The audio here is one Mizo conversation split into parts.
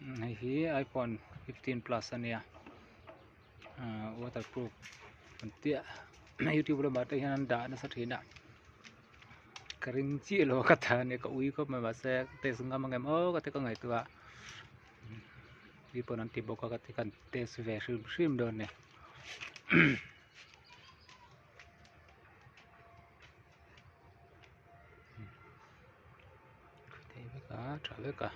Hei hi iphone 15 plus a nia ahh waterproof an tia youtube lamah te hian an dah nasa thin a ka ring chiah lo a ka ta ania ka ui khawp mai mahse test ngam ang em aw ka ti ka ngaihtuah a mi pawn an ti bawk a ka ti kan test ve hrim hrim dawn a ni. Thei vek a tha vek a.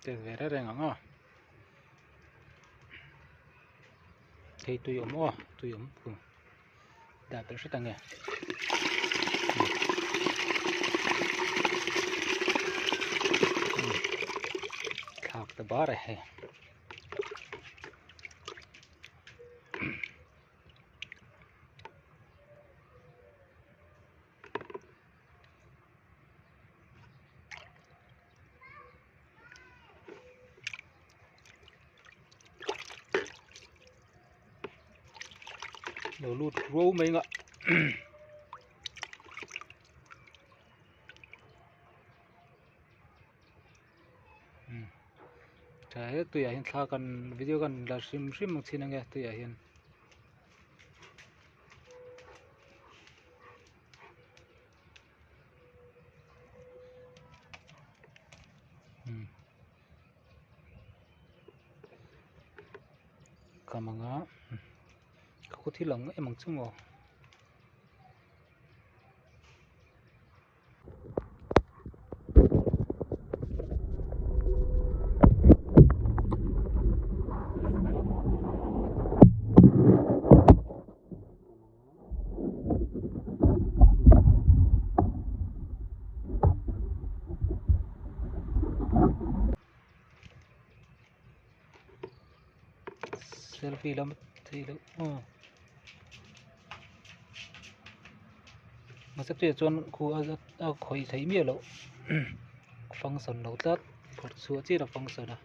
Tel ve reng reng ang aw thei tui awm aw tui awm khu dah belh hret ang e. Thlak ta bar e hei. Lo lut ro mai ngah tha he tuiah hian thla kan video kan la hrim hrim ang chin ange tuiah hian. Kam anga ka kut hi lang em ang chu maw. Selfie lam theih loh aw mahse chutia chuan khu a a khawih theih miah loh function lo tlat phawrh chhuah chiah a function a.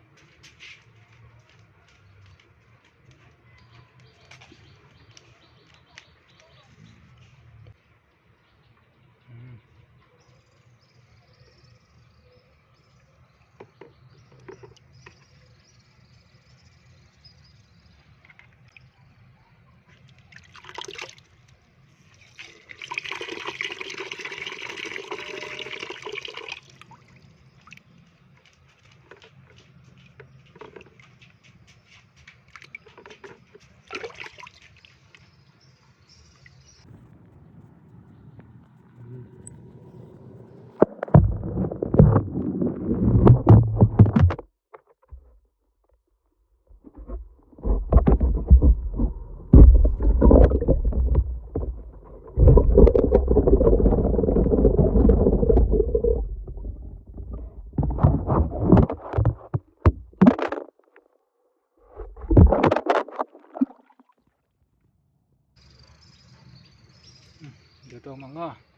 Được đâu mà ngon.